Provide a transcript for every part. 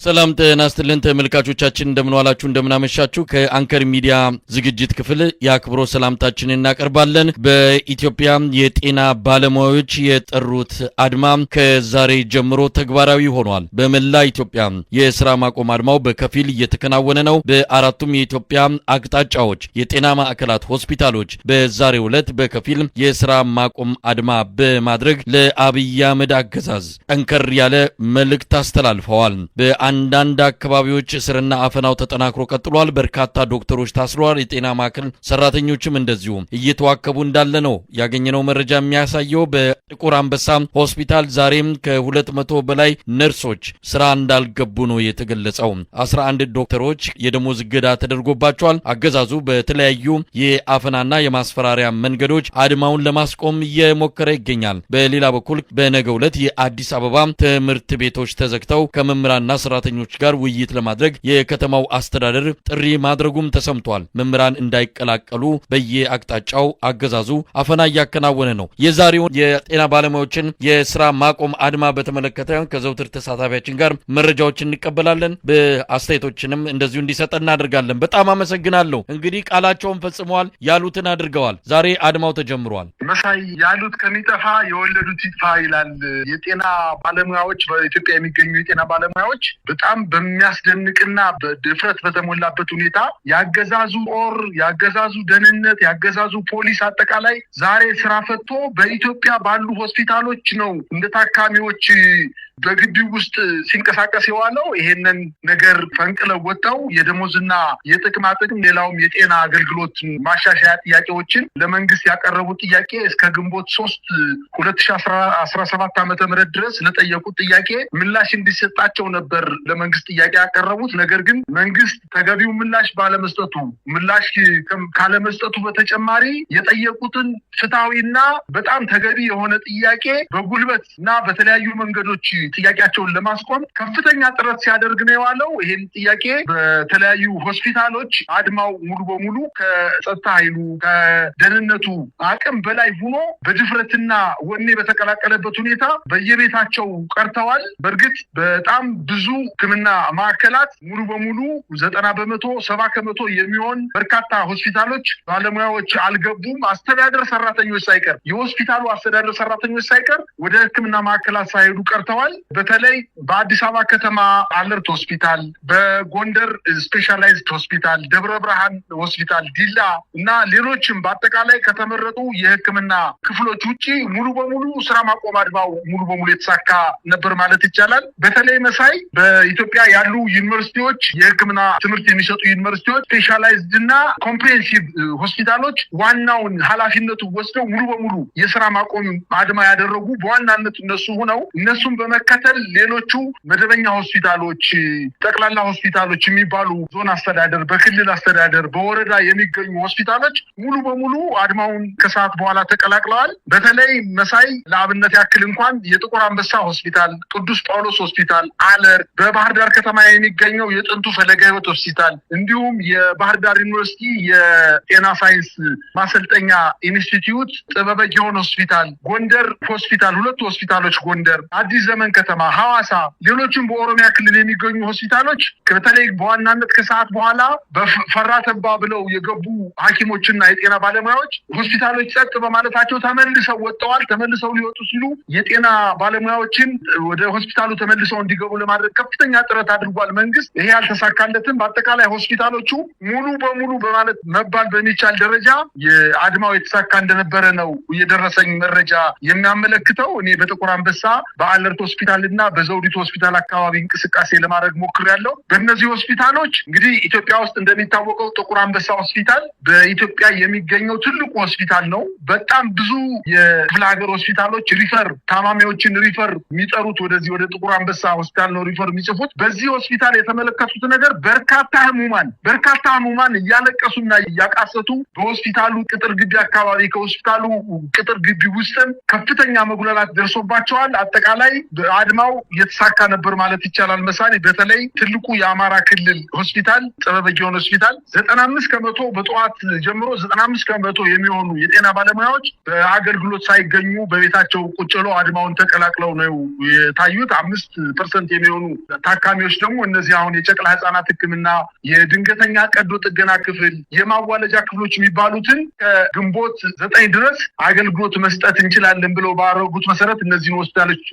ሰላም ጤና ይስጥልን ተመልካቾቻችን፣ እንደምን ዋላችሁ፣ እንደምናመሻችሁ። ከአንከር ሚዲያ ዝግጅት ክፍል የአክብሮት ሰላምታችንን እናቀርባለን። በኢትዮጵያ የጤና ባለሙያዎች የጠሩት አድማ ከዛሬ ጀምሮ ተግባራዊ ሆኗል። በመላ ኢትዮጵያ የስራ ማቆም አድማው በከፊል እየተከናወነ ነው። በአራቱም የኢትዮጵያ አቅጣጫዎች የጤና ማዕከላት፣ ሆስፒታሎች በዛሬው ዕለት በከፊል የስራ ማቆም አድማ በማድረግ ለአብይ አህመድ አገዛዝ ጠንከር ያለ መልእክት አስተላልፈዋል። በአንዳንድ አካባቢዎች እስርና አፈናው ተጠናክሮ ቀጥሏል። በርካታ ዶክተሮች ታስረዋል። የጤና ማዕከል ሰራተኞችም እንደዚሁ እየተዋከቡ እንዳለ ነው ያገኘነው መረጃ የሚያሳየው። በጥቁር አንበሳ ሆስፒታል ዛሬም ከ200 በላይ ነርሶች ስራ እንዳልገቡ ነው የተገለጸው። 11 ዶክተሮች የደሞዝ እገዳ ተደርጎባቸዋል። አገዛዙ በተለያዩ የአፈናና የማስፈራሪያ መንገዶች አድማውን ለማስቆም እየሞከረ ይገኛል። በሌላ በኩል በነገው ዕለት የአዲስ አበባ ትምህርት ቤቶች ተዘግተው ከመምህራንና ሰራተኞች ጋር ውይይት ለማድረግ የከተማው አስተዳደር ጥሪ ማድረጉም ተሰምቷል። መምህራን እንዳይቀላቀሉ በየአቅጣጫው አገዛዙ አፈና እያከናወነ ነው። የዛሬውን የጤና ባለሙያዎችን የስራ ማቆም አድማ በተመለከተ ከዘውትር ተሳታፊያችን ጋር መረጃዎችን እንቀበላለን። በአስተያየቶችንም እንደዚሁ እንዲሰጠ እናደርጋለን። በጣም አመሰግናለሁ። እንግዲህ ቃላቸውን ፈጽመዋል፣ ያሉትን አድርገዋል። ዛሬ አድማው ተጀምሯል። መሳይ፣ ያሉት ከሚጠፋ የወለዱት ይጥፋ ይላል። የጤና ባለሙያዎች፣ በኢትዮጵያ የሚገኙ የጤና ባለሙያዎች በጣም በሚያስደንቅና በድፍረት በተሞላበት ሁኔታ ያገዛዙ ጦር፣ ያገዛዙ ደህንነት፣ ያገዛዙ ፖሊስ አጠቃላይ ዛሬ ስራ ፈቶ በኢትዮጵያ ባሉ ሆስፒታሎች ነው እንደ ታካሚዎች በግቢው ውስጥ ሲንቀሳቀስ የዋለው። ይሄንን ነገር ፈንቅለው ወጥተው የደሞዝና የጥቅማ ጥቅም፣ ሌላውም የጤና አገልግሎት ማሻሻያ ጥያቄዎችን ለመንግስት ያቀረቡት ጥያቄ እስከ ግንቦት 3, 2017 ዓመተ ምህረት ድረስ ለጠየቁት ጥያቄ ምላሽ እንዲሰጣቸው ነበር ለመንግስት ጥያቄ ያቀረቡት። ነገር ግን መንግስት ተገቢው ምላሽ ባለመስጠቱ፣ ምላሽ ካለመስጠቱ በተጨማሪ የጠየቁትን ፍትሐዊና በጣም ተገቢ የሆነ ጥያቄ በጉልበት እና በተለያዩ መንገዶች ጥያቄያቸውን ለማስቆም ከፍተኛ ጥረት ሲያደርግ ነው የዋለው። ይህን ጥያቄ በተለያዩ ሆስፒታሎች አድማው ሙሉ በሙሉ ከጸጥታ ኃይሉ፣ ከደህንነቱ አቅም በላይ ሆኖ በድፍረትና ወኔ በተቀላቀለበት ሁኔታ በየቤታቸው ቀርተዋል። በእርግጥ በጣም ብዙ ሕክምና ማዕከላት ሙሉ በሙሉ 90%፣ 70% የሚሆን በርካታ ሆስፒታሎች ባለሙያዎች አልገቡም። አስተዳደር ሰራተኞች ሳይቀር፣ የሆስፒታሉ አስተዳደር ሰራተኞች ሳይቀር ወደ ሕክምና ማዕከላት ሳይሄዱ ቀርተዋል። በተለይ በአዲስ አበባ ከተማ አለርት ሆስፒታል፣ በጎንደር ስፔሻላይዝድ ሆስፒታል፣ ደብረ ብርሃን ሆስፒታል፣ ዲላ እና ሌሎችም በአጠቃላይ ከተመረጡ የሕክምና ክፍሎች ውጭ ሙሉ በሙሉ ስራ ማቆም አድማው ሙሉ በሙሉ የተሳካ ነበር ማለት ይቻላል። በተለይ መሳይ፣ በኢትዮጵያ ያሉ ዩኒቨርሲቲዎች፣ የሕክምና ትምህርት የሚሰጡ ዩኒቨርሲቲዎች፣ ስፔሻላይዝድ እና comprehensive ሆስፒታሎች ዋናውን ኃላፊነቱ ወስደው ሙሉ በሙሉ የስራ ማቆም አድማ ያደረጉ በዋናነት እነሱ ሆነው፣ እነሱን በመከተል ሌሎቹ መደበኛ ሆስፒታሎች፣ ጠቅላላ ሆስፒታሎች የሚባሉ ዞን አስተዳደር፣ በክልል አስተዳደር፣ በወረዳ የሚገኙ ሆስፒታሎች ሙሉ በሙሉ አድማውን ከሰዓት በኋላ ተቀላቅለዋል። በተለይ መሳይ፣ ለአብነት ያክል እንኳን የጥቁር አንበሳ ሆስፒታል፣ ቅዱስ ጳውሎስ ሆስፒታል፣ አለርት፣ በባህር ዳር ከተማ የሚገኘው የጥንቱ ፈለገ ሕይወት ሆስፒታል፣ እንዲሁም የባህር ዳር ዩኒቨርሲቲ የጤና ሳይንስ ማሰልጠኛ ኢንስቲትዩት ጥበበ ግዮን ሆስፒታል፣ ጎንደር ሆስፒታል፣ ሁለቱ ሆስፒታሎች ጎንደር፣ አዲስ ዘመን ከተማ፣ ሐዋሳ፣ ሌሎችም በኦሮሚያ ክልል የሚገኙ ሆስፒታሎች በተለይ በዋናነት ከሰዓት በኋላ በፈራ ተባ ብለው የገቡ ሐኪሞችና የጤና ባለሙያዎች ሆስፒታሎች ጸጥ በማለታቸው ተመልሰው ወጥተዋል። ተመልሰው ሊወጡ ሲሉ የጤና ባለሙያዎችን ወደ ሆስፒታሉ ተመልሰው እንዲገቡ ለማድረግ ከፍተኛ ጥረት አድርጓል መንግስት። ይሄ አልተሳካለትም። በአጠቃላይ ሆስፒታሎቹ ሙሉ በሙሉ በማለት መባል በሚቻል ደረጃ የአድማው የተሳካ እንደነበረ ነው የደረሰኝ መረጃ የሚያመለክተው። እኔ በጥቁር አንበሳ፣ በአለርት ሆስፒታል እና በዘውዲቱ ሆስፒታል አካባቢ እንቅስቃሴ ለማድረግ ሞክሬያለሁ። በእነዚህ ሆስፒታሎች እንግዲህ ኢትዮጵያ ውስጥ እንደሚታወቀው ጥቁር አንበሳ ሆስፒታል በኢትዮጵያ የሚገኘው ትልቁ ሆስፒታል ነው። በጣም ብዙ የክፍለ ሀገር ሆስፒታሎች refer ታማሚዎችን refer የሚጠሩት ወደዚህ ወደ ጥቁር አንበሳ ሆስፒታል ነው refer የሚጽፉት። በዚህ ሆስፒታል የተመለከቱት ነገር በርካታ ህሙማን እያለቀሱና እያቃሰቱ በሆስፒታሉ ቅጥር ግቢ አካባቢ፣ ከሆስፒታሉ ቅጥር ግቢ ውስጥም ከፍተኛ መጉላላት ደርሶባቸዋል። አጠቃላይ አድማው የተሳካ ነበር ማለት ይቻላል። መሳሌ በተለይ ትልቁ የአማራ ክልል ሆስፒታል ጥበበ ግዮን ሆስፒታል 95% በጠዋት ጀምሮ 95% የሚሆኑ የጤና ባለሙያዎች በአገልግሎት ሳይገኙ በቤታቸው ቁጭ ብለው አድማውን ተቀላቅለው ነው የታዩት። 5% የሚሆኑ ታካሚዎች ደግሞ እነዚህ አሁን የጨቅላ ህጻናት ሕክምና፣ የድንገተኛ ቀዶ ጥገና ክፍል፣ የማዋለጃ ክፍሎች የሚባሉትን ከግንቦት 9 ድረስ አገልግሎት መስጠት እንችላለን ብለው ባረጉት መሰረት እነዚህን ሆስፒታሎች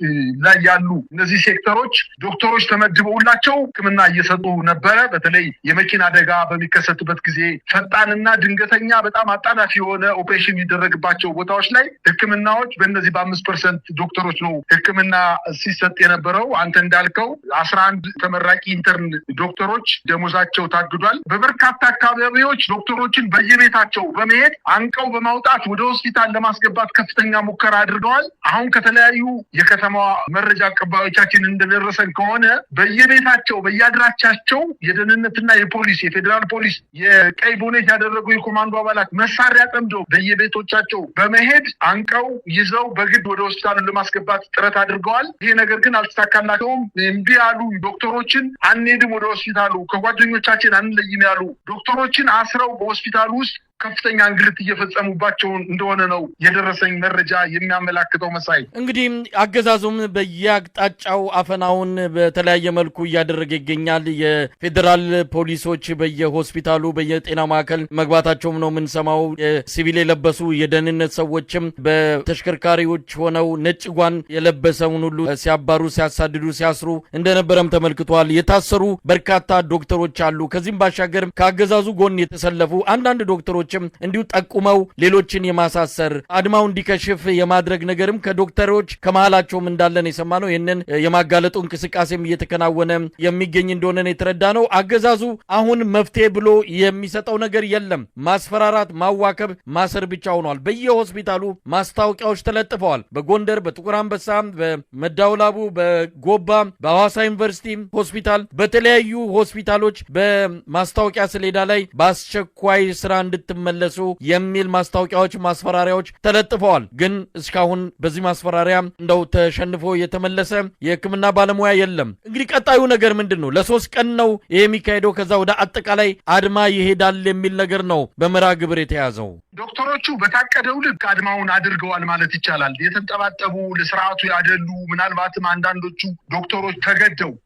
ላይ ያሉ እነዚህ ሴክተሮች ዶክተሮች ተመድበውላቸው ሕክምና እየሰጡ ነበረ። በተለይ የመኪና አደጋ በሚከሰትበት ጊዜ ፈጣንና ድንገተኛ በጣም አጣዳፊ የሆነ ኦፕሬሽን የሚደረግባቸው ቦታዎች ላይ ሕክምናዎች በእነዚህ በ5% ዶክተሮች ነው ሕክምና ሲሰጥ የነበረው። አንተ እንዳልከው 11 ተመራቂ intern ዶክተሮች ደሞዛቸው ታግዷል። በበርካታ አካባቢዎች ዶክተሮችን በየቤታቸው በመሄድ አንቀው በማውጣት ወደ ሆስፒታል ለማስገባት ከፍተኛ ሙከራ አድርገዋል። አሁን ከተለያዩ የከተማዋ መረጃ አቀባዮቻችን እንደደረሰን ከሆነ በየቤታቸው በየአድራቻቸው የደህንነትና የፖሊስ የፌዴራል ፖሊስ የቀይ ቦኔት ያደረጉ የኮማንዶ አባላት መሳሪያ ጠምደው በየቤቶቻቸው በመሄድ አንቀው ይዘው በግድ ወደ ሆስፒታሉ ለማስገባት ጥረት አድርገዋል። ይሄ ነገር ግን አልተሳካላቸውም። እምቢ ያሉ ዶክተሮችን አንሄድም ወደ ሆስፒታሉ ከጓደኞቻችን አንለይም ያሉ ዶክተሮችን አስረው በሆስፒታሉ ውስጥ ከፍተኛ እንግልት እየፈጸሙባቸው እንደሆነ ነው የደረሰኝ መረጃ የሚያመላክተው። መሳይ እንግዲህ አገዛዙም በየአቅጣጫው አፈናውን በተለያየ መልኩ እያደረገ ይገኛል። የፌዴራል ፖሊሶች በየሆስፒታሉ በየጤና ማዕከል መግባታቸውም ነው የምንሰማው። የሲቪል የለበሱ የደህንነት ሰዎችም በተሽከርካሪዎች ሆነው ነጭ ጓን የለበሰውን ሁሉ ሲያባሩ፣ ሲያሳድዱ፣ ሲያስሩ እንደነበረም ተመልክቷል። የታሰሩ በርካታ ዶክተሮች አሉ። ከዚህም ባሻገር ከአገዛዙ ጎን የተሰለፉ አንዳንድ ዶክተሮች እንዲሁ ጠቁመው ሌሎችን የማሳሰር አድማው እንዲከሽፍ የማድረግ ነገርም ከዶክተሮች ከመሃላቸውም እንዳለን የሰማነው። ይህንን የማጋለጡ እንቅስቃሴም እየተከናወነ የሚገኝ እንደሆነ የተረዳ ነው። አገዛዙ አሁን መፍትሄ ብሎ የሚሰጠው ነገር የለም። ማስፈራራት፣ ማዋከብ፣ ማሰር ብቻ ሆኗል። በየሆስፒታሉ ማስታወቂያዎች ተለጥፈዋል። በጎንደር፣ በጥቁር አንበሳ፣ በመዳወላቡ፣ በጎባ፣ በሐዋሳ ዩኒቨርሲቲ ሆስፒታል፣ በተለያዩ ሆስፒታሎች በማስታወቂያ ሰሌዳ ላይ በአስቸኳይ ስራ እንድትመለሱ የሚል ማስታወቂያዎች፣ ማስፈራሪያዎች ተለጥፈዋል። ግን እስካሁን በዚህ ማስፈራሪያ እንደው ተሸንፎ የተመለሰ የሕክምና ባለሙያ የለም። እንግዲህ ቀጣዩ ነገር ምንድን ነው? ለ3 ቀን ነው ይሄ የሚካሄደው። ከዛ ወደ አጠቃላይ አድማ ይሄዳል የሚል ነገር ነው በመርሃ ግብር የተያዘው። ዶክተሮቹ በታቀደው ልክ አድማውን አድርገዋል ማለት ይቻላል። የተንጠባጠቡ ለስርዓቱ ያደሉ ምናልባትም አንዳንዶቹ ዶክተሮች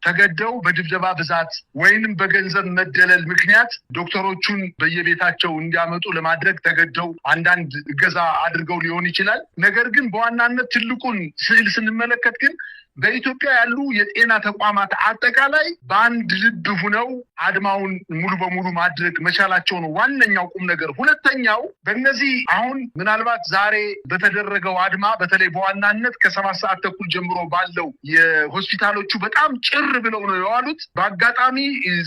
ተገደው በድብደባ ብዛት ወይንም በገንዘብ መደለል ምክንያት ዶክተሮቹን በየቤታቸው እንዲያመጡ ለማድረግ ተገደው አንዳንድ እገዛ አድርገው ሊሆን ይችላል። ነገር ግን በዋናነት ትልቁን ስዕል ስንመለከት ግን በኢትዮጵያ ያሉ የጤና ተቋማት አጠቃላይ በአንድ ልብ ሆነው አድማውን ሙሉ በሙሉ ማድረግ መቻላቸው ነው ዋነኛው ቁም ነገር። ሁለተኛው በእነዚህ አሁን ምናልባት ዛሬ በተደረገው አድማ በተለይ በዋናነት ከ7 ሰዓት ተኩል ጀምሮ ባለው የሆስፒታሎቹ በጣም ጭር ብለው ነው የዋሉት። በአጋጣሚ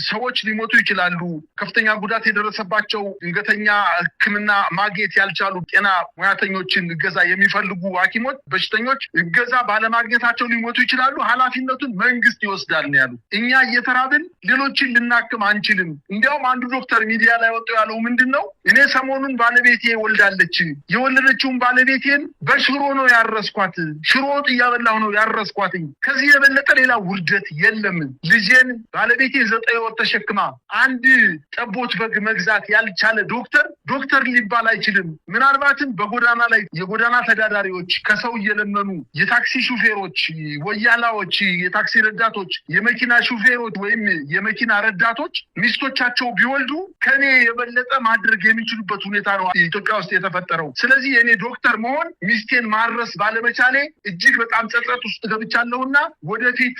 ሰዎች ሊሞቱ ይችላሉ። ከፍተኛ ጉዳት የደረሰባቸው ድንገተኛ ሕክምና ማግኘት ያልቻሉ ጤና ሙያተኞችን እገዛ የሚፈልጉ ሐኪሞች በሽተኞች እገዛ ባለማግኘታቸው ሊሞቱ ይችላሉ። ኃላፊነቱን መንግስት ይወስዳል ነው ያሉት። እኛ እየተራብን ሌሎችን ልናክም አንችልም። እንዲያውም አንዱ ዶክተር ሚዲያ ላይ ወጥቶ ያለው ምንድነው? እኔ ሰሞኑን ባለቤቴ ወልዳለች። የወለደችውን ባለቤቴን በሽሮ ነው ያረስኳት። ሽሮ ወጥ እያበላሁ ነው ያረስኳት። ከዚህ የበለጠ ሌላ ውርደት የለም። ልጄን ባለቤቴ 9 ወር ተሸክማ አንድ ጠቦት በግ መግዛት ያልቻለ ዶክተር ሊባል አይችልም። ምናልባትም በጎዳና ላይ የጎዳና ተዳዳሪዎች ከሰው እየለመኑ የታክሲ ሹፌሮች፣ ወያላዎች፣ የታክሲ ረዳቶች፣ የመኪና ሹፌሮች ወይም የመኪና ረዳቶች ሚስቶቻቸው ቢወልዱ ከኔ የበለጠ ማድረግ የሚችሉበት ሁኔታ ነው ኢትዮጵያ ውስጥ የተፈጠረው። ስለዚህ የኔ ዶክተር መሆን ሚስቴን ማረስ ባለመቻሌ እጅግ በጣም ጸጸት ውስጥ ገብቻለሁና ወደፊት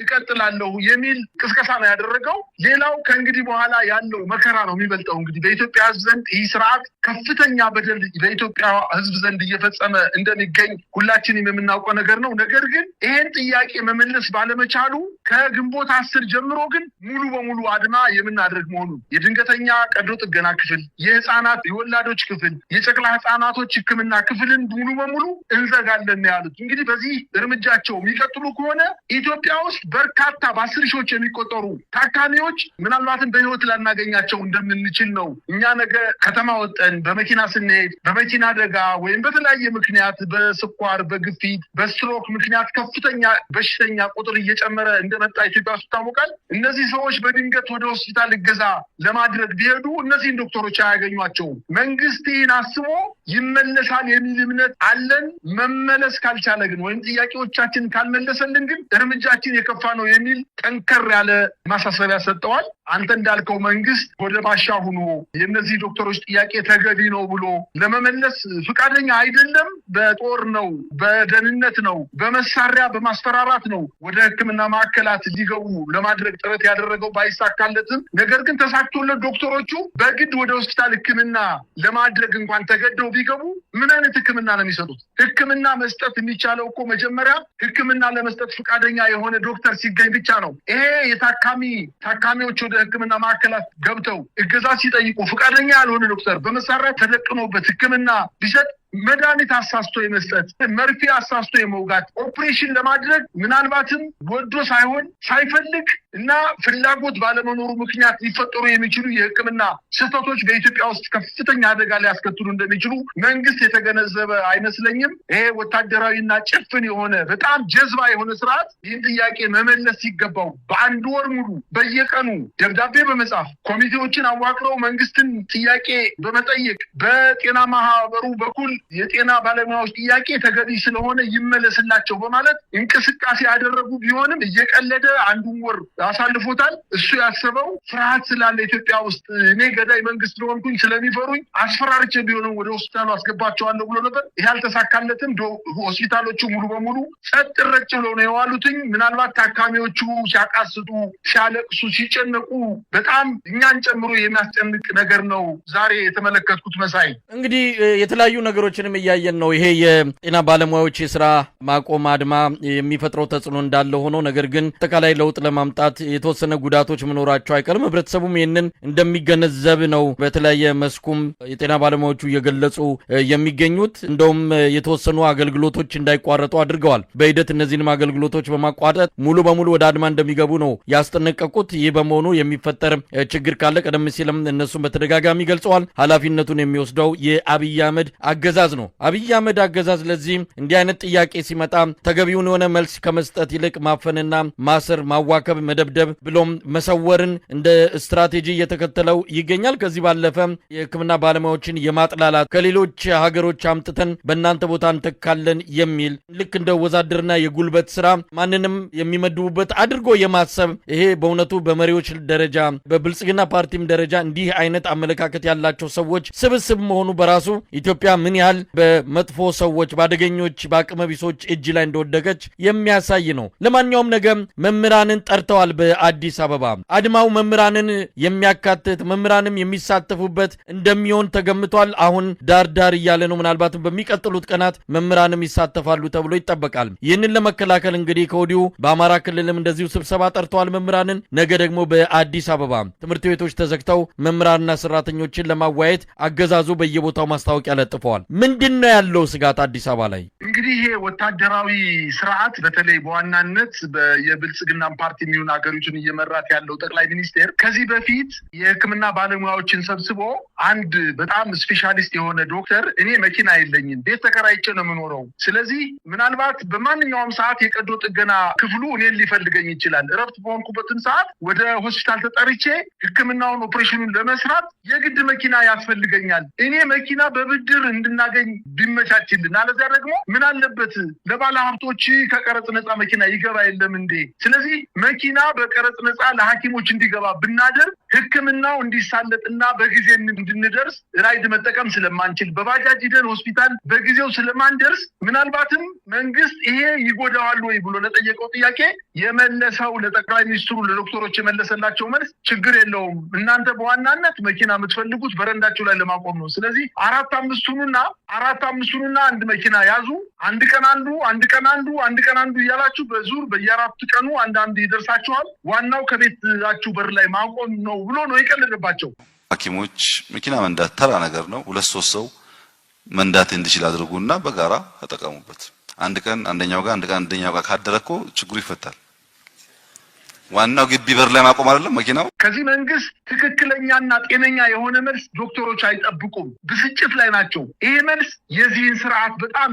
እቀጥላለሁ የሚል ቅስቀሳ ነው ያደረገው። ሌላው ከእንግዲህ በኋላ ያለው መከራ ነው የሚበልጠው። እንግዲህ በኢትዮጵያ ሕዝብ ዘንድ ይህ ስርዓት ከፍተኛ በደል በኢትዮጵያ ሕዝብ ዘንድ እየፈጸመ እንደሚገኝ ሁላችንም የምናውቀው ነገር ነው። ነገር ግን ይሄን ጥያቄ መመለስ ባለመቻሉ ከግንቦት 10 ጀምሮ ግን ሙሉ በሙሉ አድማ የምናደርግ መሆኑን የድንገተኛ ቀዶ ጥገና ክፍል፣ የህፃናት የወላዶች ክፍል፣ የጨቅላ ህፃናቶች ሕክምና ክፍልን ሙሉ በሙሉ እንዘጋለን ያሉት። እንግዲህ በዚህ እርምጃቸው የሚቀጥሉ ከሆነ ኢትዮጵያ ውስጥ በርካታ በ10 ሺዎች የሚቆጠሩ ታካሚዎች ምናልባትም በህይወት ላናገኛቸው እንደምንችል ነው። እኛ ነገ ከተማ ወጠን በመኪና ስንሄድ በመኪና አደጋ ወይም በተለያየ ምክንያት በስኳር፣ በግፊት፣ በስትሮክ ምክንያት ከፍተኛ በሽተኛ ቁጥር እየጨመረ እንደመጣ ኢትዮጵያ ውስጥ ይታወቃል። እነዚህ ሰዎች በድንገት ወደ ሆስፒታል እገዛ ለማድረግ ቢሄዱ እነዚህን ዶክተሮች አያገኟቸውም። መንግስት ይህን አስቦ ይመለሳል የሚል እምነት አለን። መመለስ ካልቻለ ግን ወይም ጥያቄዎቻችን ካልመለሰልን ግን እርምጃችን የከፋ ነው የሚል ጠንከር ያለ ማሳሰቢያ ሰጥተዋል። አንተ እንዳልከው መንግስት ወደ ባሻ ሆኖ የነዚህ ዶክተሮች ጥያቄ ተገቢ ነው ብሎ ለመመለስ ፍቃደኛ አይደለም። በጦር ነው፣ በደህንነት ነው፣ በመሳሪያ በማስፈራራት ነው ወደ ሕክምና ማዕከላት ሊገቡ ለማድረግ ጥረት ያደረገው ባይሳካለትም፣ ነገር ግን ተሳክቶለት ዶክተሮቹ በግድ ወደ ሆስፒታል ሕክምና ለማድረግ እንኳን ተገደው ቢገቡ ምን አይነት ሕክምና ነው የሚሰጡት? ሕክምና መስጠት የሚቻለው እኮ መጀመሪያ ሕክምና ለመስጠት ፍቃደኛ የሆነ ዶክተር ሲገኝ ብቻ ነው። ይሄ ታካሚዎች ወደ ሕክምና ማዕከላት ገብተው እገዛ ሲጠይቁ ፍቃደኛ ያልሆነ ዶክተር በመሳሪያ ተደቅኖበት ሕክምና ቢሰጥ መድኃኒት አሳስቶ የመስጠት፣ መርፌ አሳስቶ የመውጋት፣ ኦፕሬሽን ለማድረግ ምናልባትም ወዶ ሳይሆን ሳይፈልግ እና ፍላጎት ባለመኖሩ ምክንያት ሊፈጠሩ የሚችሉ የህክምና ስህተቶች በኢትዮጵያ ውስጥ ከፍተኛ አደጋ ሊያስከትሉ እንደሚችሉ መንግስት የተገነዘበ አይመስለኝም። ይሄ ወታደራዊና ጭፍን የሆነ በጣም ጀዝባ የሆነ ስርዓት ይህን ጥያቄ መመለስ ሲገባው በአንድ ወር ሙሉ በየቀኑ ደብዳቤ በመጻፍ፣ ኮሚቴዎችን አዋቅረው መንግስትን ጥያቄ በመጠየቅ፣ በጤና ማህበሩ በኩል የጤና ባለሙያዎች ጥያቄ ተገቢ ስለሆነ ይመለስላቸው በማለት እንቅስቃሴ ያደረጉ ቢሆንም እየቀለደ አንዱን ወር አሳልፎታል። እሱ ያሰበው ፍርሃት ስላለ ኢትዮጵያ ውስጥ እኔ ገዳይ መንግስት ስለሆንኩኝ ስለሚፈሩኝ አስፈራርቼ ቢሆንም ወደ ሆስፒታሉ አስገባቸዋለሁ ብሎ ነበር። ይሄ አልተሳካለትም። ሆስፒታሎቹ ሙሉ በሙሉ ጸጥ ረጭ ብለው ነው የዋሉትኝ። ምናልባት ታካሚዎቹ ሲያቃስጡ፣ ሲያለቅሱ፣ ሲጨነቁ በጣም እኛን ጨምሮ የሚያስጨንቅ ነገር ነው ዛሬ የተመለከትኩት። መሳይ፣ እንግዲህ የተለያዩ ነገሮችንም እያየን ነው። ይሄ የጤና ባለሙያዎች የስራ ማቆም አድማ የሚፈጥረው ተጽዕኖ እንዳለ ሆኖ ነገር ግን አጠቃላይ ለውጥ ለማምጣት የተወሰነ ጉዳቶች መኖራቸው አይቀርም። ህብረተሰቡም ይህንን እንደሚገነዘብ ነው በተለያየ መስኩም የጤና ባለሙያዎቹ እየገለጹ የሚገኙት። እንደውም የተወሰኑ አገልግሎቶች እንዳይቋረጡ አድርገዋል። በሂደት እነዚህንም አገልግሎቶች በማቋረጥ ሙሉ በሙሉ ወደ አድማ እንደሚገቡ ነው ያስጠነቀቁት። ይህ በመሆኑ የሚፈጠር ችግር ካለ ቀደም ሲልም እነሱም በተደጋጋሚ ገልጸዋል። ኃላፊነቱን የሚወስደው የአብይ አህመድ አገዛዝ ነው። አብይ አህመድ አገዛዝ ለዚህ እንዲህ አይነት ጥያቄ ሲመጣ ተገቢውን የሆነ መልስ ከመስጠት ይልቅ ማፈንና ማሰር፣ ማዋከብ፣ መደብደብ ብሎም መሰወርን እንደ ስትራቴጂ እየተከተለው ይገኛል። ከዚህ ባለፈ የሕክምና ባለሙያዎችን የማጥላላት፣ ከሌሎች ሀገሮች አምጥተን በእናንተ ቦታ እንተካለን የሚል፣ ልክ እንደ ወዛደርና የጉልበት ስራ ማንንም የሚመድቡበት አድርጎ የማሰብ፣ ይሄ በእውነቱ በመሪዎች ደረጃ በብልጽግና ፓርቲም ደረጃ እንዲህ አይነት አመለካከት ያላቸው ሰዎች ስብስብ መሆኑ በራሱ ኢትዮጵያ ምን ያህል በመጥፎ ሰዎች፣ በአደገኞች፣ በአቅመቢሶች እጅ ላይ እንደወደቀች የሚያሳይ ነው። ለማንኛውም ነገ መምህራንን ጠርተዋል በአዲስ አበባ። አድማው መምህራንን የሚያካትት፣ መምህራንም የሚሳተፉበት እንደሚሆን ተገምቷል። አሁን ዳር ዳር እያለ ነው። ምናልባትም በሚቀጥሉት ቀናት መምህራንም ይሳተፋሉ ተብሎ ይጠበቃል። ይህንን ለመከላከል እንግዲህ ከወዲሁ በአማራ ክልልም እንደዚሁ ስብሰባ ጠርተዋል መምህራንን። ነገ ደግሞ በአዲስ አበባ ትምህርት ቤቶች ተዘግተው መምህራንና ሰራተኞችን ለማወያየት አገዛዙ በየቦታው ማስታወቂያ ለጥፈዋል። ምንድን ነው ያለው ስጋት አዲስ አበባ ላይ? እንግዲህ ይሄ ወታደራዊ ስርዓት በተለይ በዋናነት የብልጽግናን ፓርቲ የሚሆን ሀገሪቱን እየመራት ያለው ጠቅላይ ሚኒስቴር ከዚህ በፊት የሕክምና ባለሙያዎችን ሰብስቦ አንድ በጣም ስፔሻሊስት የሆነ ዶክተር እኔ መኪና የለኝም፣ ቤት ተከራይቼ ነው የምኖረው። ስለዚህ ምናልባት በማንኛውም ሰዓት የቀዶ ጥገና ክፍሉ እኔን ሊፈልገኝ ይችላል። እረፍት በሆንኩበትም ሰዓት ወደ ሆስፒታል ተጠርቼ ሕክምናውን ኦፕሬሽኑን ለመስራት የግድ መኪና ያስፈልገኛል። እኔ መኪና በብድር እንድናገኝ ቢመቻችልን፣ አለዚያ ደግሞ ምን አለበት ለባለ ሀብቶች ከቀረጥ ነፃ መኪና ይገባ የለም እንዴ? ስለዚህ መኪና በቀረጥ ነፃ ለሐኪሞች እንዲገባ ብናደርግ ሕክምናው እንዲሳለጥና በጊዜ እንድንደርስ ራይድ መጠቀም ስለማንችል፣ በባጃጅ ሂደን ሆስፒታል በጊዜው ስለማንደርስ፣ ምናልባትም መንግስት ይሄ ይጎዳዋል ወይ ብሎ ለጠየቀው ጥያቄ የመለሰው ለጠቅላይ ሚኒስትሩ ለዶክተሮች የመለሰላቸው መልስ ችግር የለውም፣ እናንተ በዋናነት መኪና የምትፈልጉት በረንዳችሁ ላይ ለማቆም ነው። ስለዚህ 4 5 ሁኑና 4 5 ሁኑና አንድ መኪና ያዙ፣ አንድ ቀን አንዱ፣ አንድ ቀን አንዱ፣ አንድ ቀን አንዱ እያላችሁ በዙር በየአራት ቀኑ አንዳንድ ይደርሳችኋል፣ ዋናው ከቤታችሁ በር ላይ ማቆም ነው ብሎ ነው የቀለደባቸው። ሐኪሞች መኪና መንዳት ተራ ነገር ነው። 2 3 ሰው መንዳት እንዲችል አድርጉና በጋራ ተጠቀሙበት። አንድ ቀን አንደኛው ጋር፣ አንድ ቀን አንደኛው ጋር ካደረኮ ችግሩ ይፈታል። ዋናው ግቢ በር ላይ ማቆም አይደለም መኪናው። ከዚህ መንግስት ትክክለኛና ጤነኛ የሆነ መልስ ዶክተሮች አይጠብቁም። ብስጭት ላይ ናቸው። ይሄ መልስ የዚህን ስርዓት በጣም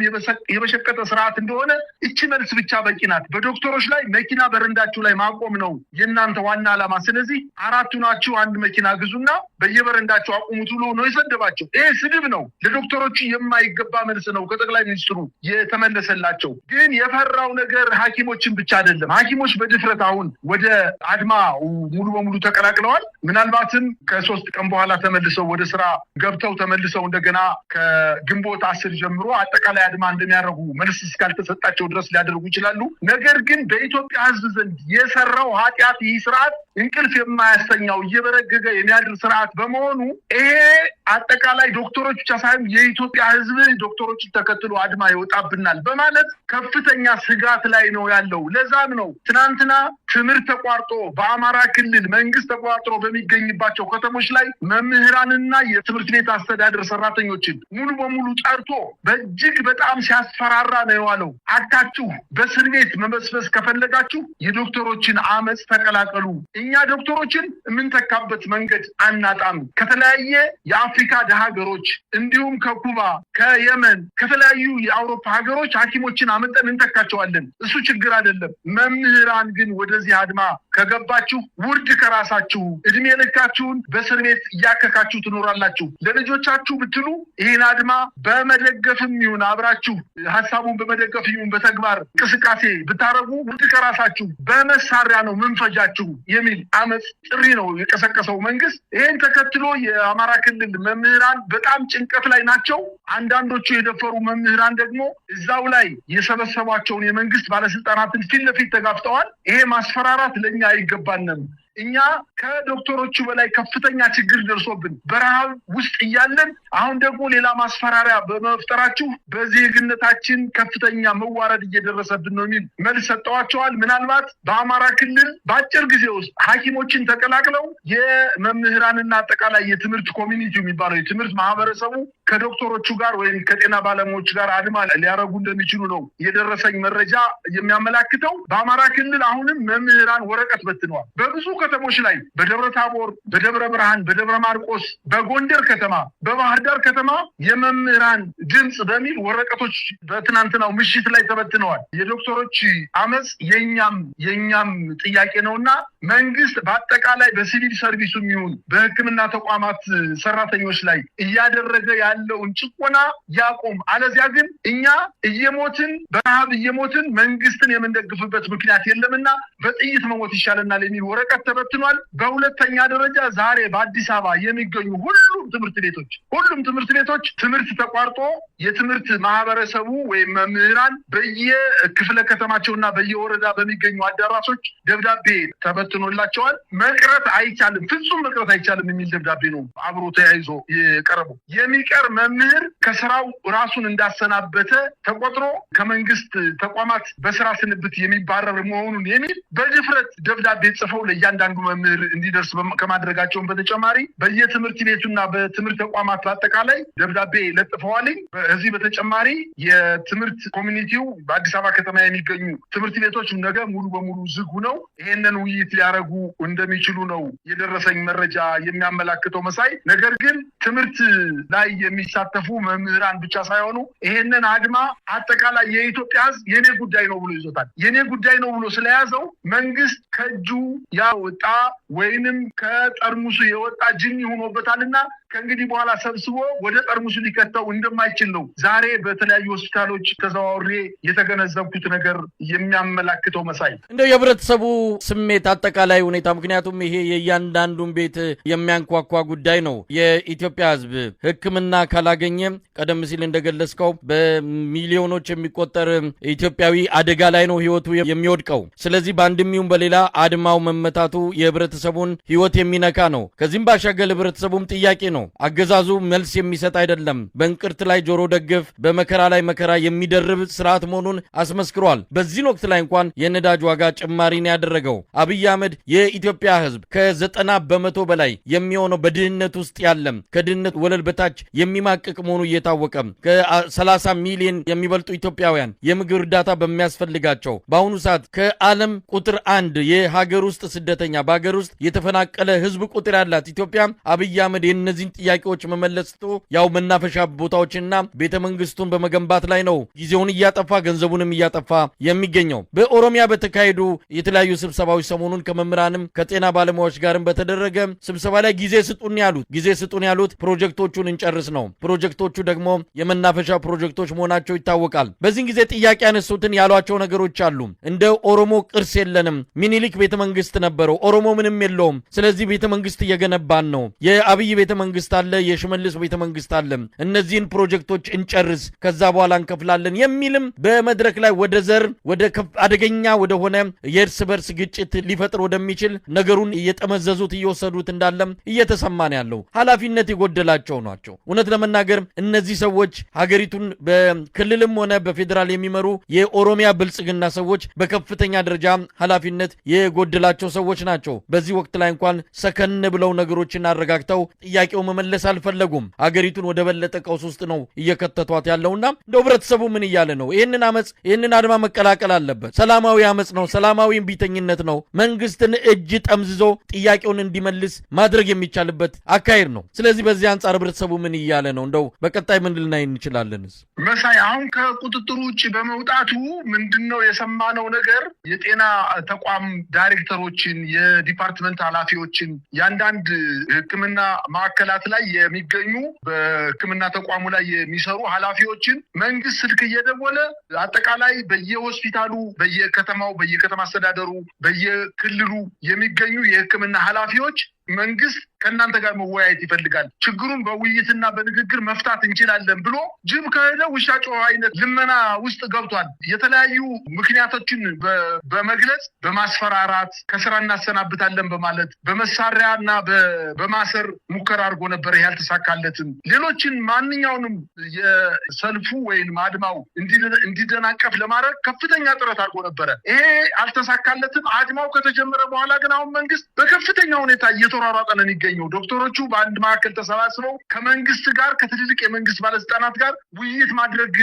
የበሸቀጠ ስርዓት እንደሆነ እቺ መልስ ብቻ በቂ ናት። በዶክተሮች ላይ መኪና በረንዳችሁ ላይ ማቆም ነው የእናንተ ዋና ዓላማ። ስለዚህ 4 ናችሁ አንድ መኪና ግዙና በየበረንዳችሁ አቁሙት ብሎ ነው የሰደባቸው። ይሄ ስድብ ነው። ለዶክተሮቹ የማይገባ መልስ ነው ከጠቅላይ ሚኒስትሩ የተመለሰላቸው። ግን የፈራው ነገር ሐኪሞችን ብቻ አይደለም። ሐኪሞች በድፍረት አሁን ወደ አድማ ሙሉ በሙሉ ተቀላቅለዋል። ምናልባትም ከ3 ቀን በኋላ ተመልሰው ወደ ስራ ገብተው ተመልሰው እንደገና ከግንቦት 10 ጀምሮ አጠቃላይ አድማ እንደሚያደርጉ መልስ እስካልተሰጣቸው ድረስ ሊያደርጉ ይችላሉ። ነገር ግን በኢትዮጵያ ሕዝብ ዘንድ የሰራው ኃጢአት ይህ ስርዓት እንቅልፍ የማያስተኛው እየበረገገ የሚያድር ስርዓት በመሆኑ ይሄ አጠቃላይ ዶክተሮች ብቻ ሳይሆን የኢትዮጵያ ሕዝብ ዶክተሮችን ተከትሎ አድማ ይወጣብናል በማለት ከፍተኛ ስጋት ላይ ነው ያለው። ለዛም ነው ትናንትና ትምህርት ተቋርጦ በአማራ ክልል መንግስት ተቋርጦ በሚገኝባቸው ከተሞች ላይ መምህራንና የትምህርት ቤት አስተዳደር ሰራተኞችን ሙሉ በሙሉ ጠርቶ በእጅግ በጣም ሲያስፈራራ ነው የዋለው። አካችሁ በእስር ቤት መበስበስ ከፈለጋችሁ የዶክተሮችን አመጽ ተቀላቀሉ። እኛ ዶክተሮችን የምንተካበት መንገድ አናጣም። ከተለያየ የአፍሪካ ደሃ ሀገሮች እንዲሁም ከኩባ፣ ከየመን፣ ከተለያዩ የአውሮፓ ሀገሮች ሐኪሞችን አመጠን እንተካቸዋለን። እሱ ችግር አይደለም። መምህራን ግን ወደዚህ አድማ ከገባችሁ ውርድ ከራሳችሁ፣ እድሜ ልካችሁን በእስር ቤት እያከካችሁ ትኖራላችሁ። ለልጆቻችሁ ብትሉ ይሄን አድማ በመደገፍም ይሁን አብራችሁ ሐሳቡን በመደገፍ ይሁን በተግባር እንቅስቃሴ ብታረጉ ውርድ ከራሳችሁ፣ በመሳሪያ ነው ምንፈጃችሁ የሚል አመጽ ጥሪ ነው የቀሰቀሰው መንግስት። ይሄን ተከትሎ የአማራ ክልል መምህራን በጣም ጭንቀት ላይ ናቸው። አንዳንዶቹ የደፈሩ መምህራን ደግሞ እዛው ላይ የሰበሰቧቸውን የመንግስት ባለስልጣናትን ፊት ለፊት ተጋፍጠዋል። ይሄ ማስፈራራት ለኛ አይገባንም። እኛ ከዶክተሮቹ በላይ ከፍተኛ ችግር ደርሶብን በረሃብ ውስጥ እያለን አሁን ደግሞ ሌላ ማስፈራሪያ በመፍጠራችሁ በዜግነታችን ከፍተኛ መዋረድ እየደረሰብን ነው የሚል መልስ ሰጥተዋቸዋል። ምናልባት በአማራ ክልል በአጭር ጊዜ ውስጥ ሐኪሞችን ተቀላቅለው የመምህራንና አጠቃላይ የትምህርት community የሚባለው የትምህርት ማህበረሰቡ ከዶክተሮቹ ጋር ወይም ከጤና ባለሙያዎች ጋር አድማ ሊያረጉ እንደሚችሉ ነው የደረሰኝ መረጃ የሚያመላክተው። በአማራ ክልል አሁንም መምህራን ወረቀት በትነዋል። በብዙ ከተሞች ላይ በደብረ ታቦር፣ በደብረ ብርሃን፣ በደብረ ማርቆስ፣ በጎንደር ከተማ፣ በባህር ዳር ከተማ የመምህራን ድምጽ በሚል ወረቀቶች በትናንትናው ምሽት ላይ ተበትነዋል። የዶክተሮች አመጽ የኛም ጥያቄ ነውና መንግስት በአጠቃላይ በሲቪል ሰርቪሱም ይሁን በሕክምና ተቋማት ሰራተኞች ላይ እያደረገ ያለውን ጭቆና ያቆም። አለዚያ ግን እኛ እየሞትን በረሃብ እየሞትን መንግስትን የምንደግፍበት ምክንያት የለምና በጥይት መሞት ይሻለናል የሚል ወረቀት ተበትኗል። በሁለተኛ ደረጃ ዛሬ በአዲስ አበባ የሚገኙ ሁሉም ትምህርት ቤቶች ትምህርት ተቋርጦ የትምህርት ማህበረሰቡ ወይም መምህራን በየክፍለ ከተማቸውና በየወረዳ በሚገኙ አዳራሾች ደብዳቤ ተበትኖላቸዋል። መቅረት አይቻልም፣ ፍጹም መቅረት አይቻልም የሚል ደብዳቤ ነው አብሮ ተያይዞ የቀረበው። የሚቀር መምህር ከስራው ራሱን እንዳሰናበተ ተቆጥሮ ከመንግስት ተቋማት በስራ ስንብት የሚባረር መሆኑን የሚል በድፍረት ደብዳቤ ጽፈው ለእያንዳንዱ መምህር እንዲደርስ ከማድረጋቸው በተጨማሪ በየትምህርት ቤቱና በትምህርት ተቋማት በአጠቃላይ ደብዳቤ ለጥፈዋል። በዚህ በተጨማሪ የትምህርት community ው በአዲስ አበባ ከተማ የሚገኙ ትምህርት ቤቶች ነገ ሙሉ በሙሉ ዝግ ሆነው ይሄንን ውይይት ሊያረጉ እንደሚችሉ ነው የደረሰኝ መረጃ የሚያመላክተው መሳይ። ነገር ግን ትምህርት ላይ የሚሳተፉ መምህራን ብቻ ሳይሆኑ ይሄንን አድማ አጠቃላይ የኢትዮጵያ ሕዝብ የኔ ጉዳይ ነው ብሎ ይዞታል። የኔ ጉዳይ ነው ብሎ ስለያዘው መንግስት ከእጁ ያወጣ ወይንም ከጠርሙሱ የወጣ ጅኒ ሆኖበታልና ከእንግዲህ በኋላ ሰብስቦ ወደ ጠርሙሱ ሊከተው እንደማይችል ነው ዛሬ በተለያዩ ሆስፒታሎች ተዘዋውሬ የተገነዘብኩት ነገር የሚያመላክተው። መሳይ፣ እንደው የህብረተሰቡ ስሜት አጠቃላይ ሁኔታ፣ ምክንያቱም ይሄ የእያንዳንዱን ቤት የሚያንኳኳ ጉዳይ ነው። የኢትዮጵያ ህዝብ ሕክምና ካላገኘ ቀደም ሲል እንደገለጽከው በሚሊዮኖች የሚቆጠር ኢትዮጵያዊ አደጋ ላይ ነው ህይወቱ የሚወድቀው። ስለዚህ በአንድም ይሁን በሌላ አድማው መመታቱ የህብረተሰቡን ህይወት የሚነካ ነው። ከዚህም ባሻገር ህብረተሰቡም ጥያቄ ነው። አገዛዙ መልስ የሚሰጥ አይደለም። በእንቅርት ላይ ጆሮ ደግፍ፣ በመከራ ላይ መከራ የሚደርብ ስርዓት መሆኑን አስመስክሯል። በዚህን ወቅት ላይ እንኳን የነዳጅ ዋጋ ጭማሪ ነው ያደረገው። አብይ አህመድ የኢትዮጵያ ህዝብ ከ90% በላይ የሚሆነው በድህነት ውስጥ ያለም ከድህነት ወለል በታች የሚማቅቅ መሆኑ እየታወቀ፣ ከ30 ሚሊዮን የሚበልጡ ኢትዮጵያውያን የምግብ እርዳታ በሚያስፈልጋቸው፣ በአሁኑ ሰዓት ከዓለም ቁጥር አንድ የሀገር ውስጥ ስደተኛ በሀገር ውስጥ የተፈናቀለ ህዝብ ቁጥር ያላት ኢትዮጵያ፣ አብይ አህመድ የእነዚህን ጥያቄዎች መመለስ ትቶ ያው መናፈሻ ቦታዎችና ቤተ መንግስቱን በመገንባት ላይ ነው ጊዜውን እያጠፋ ገንዘቡንም እያጠፋ የሚገኘው። በኦሮሚያ በተካሄዱ የተለያዩ ስብሰባዎች ሰሞኑን ከመምህራንም ከጤና ባለሙያዎች ጋርም በተደረገ ስብሰባ ላይ ጊዜ ስጡን ያሉት ፕሮጀክቶቹን እንጨርስ ነው። ፕሮጀክቶቹ ደግሞ የመናፈሻ ፕሮጀክቶች መሆናቸው ይታወቃል። በዚህን ጊዜ ጥያቄ ያነሱትን ያሏቸው ነገሮች አሉ። እንደ ኦሮሞ ቅርስ የለንም። ሚኒሊክ ቤተ መንግስት ነበረው። ኦሮሞ ምንም የለውም። ስለዚህ ቤተ መንግስት እየገነባን ነው። የአብይ ቤተ መንግስት አለ፣ የሽመልስ ቤተ መንግስት አለ። እነዚህን ፕሮጀክቶች እንጨርስ፣ ከዛ በኋላ እንከፍላለን የሚልም በመድረክ ላይ ወደ ዘር ወደ አደገኛ ወደሆነ የእርስ በርስ ግጭት ሊፈጥር ወደሚችል ነገሩን እየጠመዘዙት እየወሰዱት እንዳለም እየተሰማ ነው ያለው። ኃላፊነት የጎደላቸው ናቸው። እውነት ለመናገር እነዚህ ሰዎች ሀገሪቱን በክልልም ሆነ በፌዴራል የሚመሩ የኦሮሚያ ብልጽግና ሰዎች በከፍተኛ ደረጃ ኃላፊነት የጎደላቸው ሰዎች ናቸው። በዚህ ወቅት ላይ እንኳን ሰከን ብለው ነገሮችን አረጋግተው ጥያቄው መመለስ አልፈለጉም። ሀገሪቱን ወደ በለጠ ቀውስ ውስጥ ነው እየከተቷት ያለውና እንደው ህብረተሰቡ ምን እያለ ነው? ይህንን አመፅ ይህንን አድማ መቀላቀል አለበት። ሰላማዊ አመፅ ነው። ሰላማዊ እምቢተኝነት ነው። መንግስትን እጅ ጠምዝዞ ጥያቄውን እንዲመልስ ማድረግ የሚቻልበት አካሄድ ነው። ስለዚህ በዚህ አንጻር ህብረተሰቡ ምን እያለ ነው? እንደው በቀጣይ ምን ልናይ እንችላለንስ? መሳይ፣ አሁን ከቁጥጥሩ ውጭ በመውጣቱ ምንድን ነው የሰማነው ነገር? የጤና ተቋም ዳይሬክተሮችን፣ የ department ኃላፊዎችን፣ የአንዳንድ ሕክምና ማዕከላት ላይ የሚገኙ በሕክምና ተቋሙ ላይ የሚሰሩ ኃላፊዎችን መንግስት ስልክ እየደወለ አጠቃላይ በየሆስፒታሉ፣ በየከተማው፣ በየከተማ አስተዳደሩ፣ በየክልሉ የሚገኙ የሕክምና ኃላፊዎች መንግስት ከእናንተ ጋር መወያየት ይፈልጋል፣ ችግሩን በውይይትና በንግግር መፍታት እንችላለን ብሎ ጅብ ከሄደ ውሻ ጮኸ አይነት ልመና ውስጥ ገብቷል። የተለያዩ ምክንያቶችን በመግለጽ፣ በማስፈራራት፣ ከስራ እናሰናብታለን በማለት፣ በመሳሪያና በማሰር ሙከራ አድርጎ ነበር። ይሄ አልተሳካለትም። ሌሎችን ማንኛውንም የሰልፉ ወይም አድማው እንዲደናቀፍ ለማድረግ ከፍተኛ ጥረት አድርጎ ነበረ። ይሄ አልተሳካለትም። አድማው ከተጀመረ በኋላ ግን አሁን መንግስት በከፍተኛ ሁኔታ እየተሯሯጠ ነው የሚገኘው። ዶክተሮቹ በአንድ ማዕከል ተሰባስበው ከመንግስት ጋር፣ ከትልልቅ የመንግስት ባለስልጣናት ጋር ውይይት ማድረግ